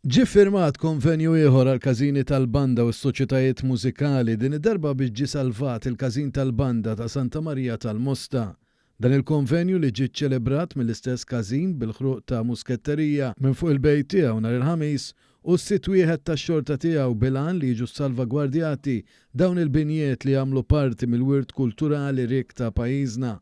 Ġie ffirmat konvenju ieħor għall-każini tal-banda u s-soċjetajiet mużikali, din id-darba biex ġie salvat il-każin tal-banda ta' Santa Marija tal-Mosta. Dan il-konvenju li ġie ċċelebrat mill-istess każin bil-ħruq ta' musketterija minn fuq il-bejt tiegħu nhar il-Ħamis hu s-sitt wieħed tax-xorta tiegħu bil-għan li jiġu ssalvagwardjati dawn il-binjiet li jagħmlu parti mill-wirt kulturali rikk ta' pajjiżna.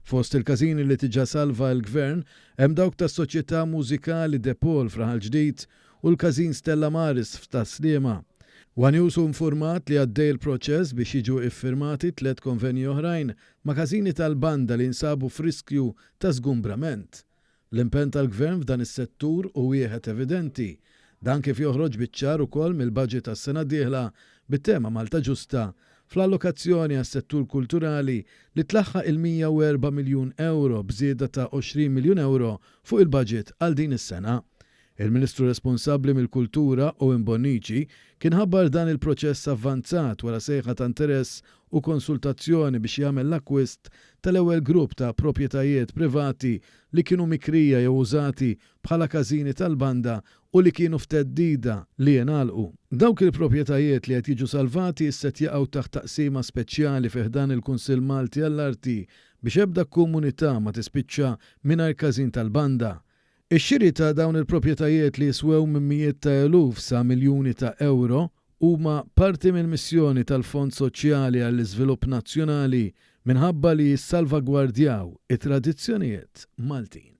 Fost il-każini li diġà salva l-Gvern hemm dawk tas-Soċjetà Mużikali De Paul f'Raħal Ġdid u l-Każin Stella Maris f'Tas-Sliema. One News hu infurmat li għaddej il-proċess biex jiġu iffirmati tlett konvenji oħrajn ma' każini tal-banda li jinsabu f'riskju ta' żgumbrament. L-impenn tal-Gvern f'dan is-settur hu wieħed evidenti. Dan kif joħroġ biċ-ċar ukoll mill-budget għas-sena d-dieħla bit-tema Malta Ġusta fl-allokazzjoni għas-settur kulturali li tlaħħaq il-104 miljun ewro b'żieda ta' 20 miljun ewro fuq il-budget għal din is-sena. Il-Ministru responsabbli mill-Kultura, Owen Bonnici, kien ħabbar dan il-proċess avvanzat wara sejħa ta' interess u konsultazzjoni biex jagħmel l-akkwist tal-ewwel grupp ta' proprjetajiet privati li kienu mikrija jew użati bħala każini tal-banda u li kienu f'theddida li jingħalqu. Dawk il-proprjetajiet li qed jiġu salvati issa qed jaqgħu taħt taqsima speċjali fi ħdan il-Kunsill Malti għall-Arti biex ebda komunità ma tispiċċa mingħajr każin tal-banda. Ix-xiri ta' dawn il-proprjetajiet li jiswew minn mijiet ta' eluf sa miljuni ta' ewro huma parti mill-missjoni tal-Fond Soċjali għall-Iżvilupp Nazzjonali minħabba li jissalvagwardjaw it-tradizzjonijiet Maltin.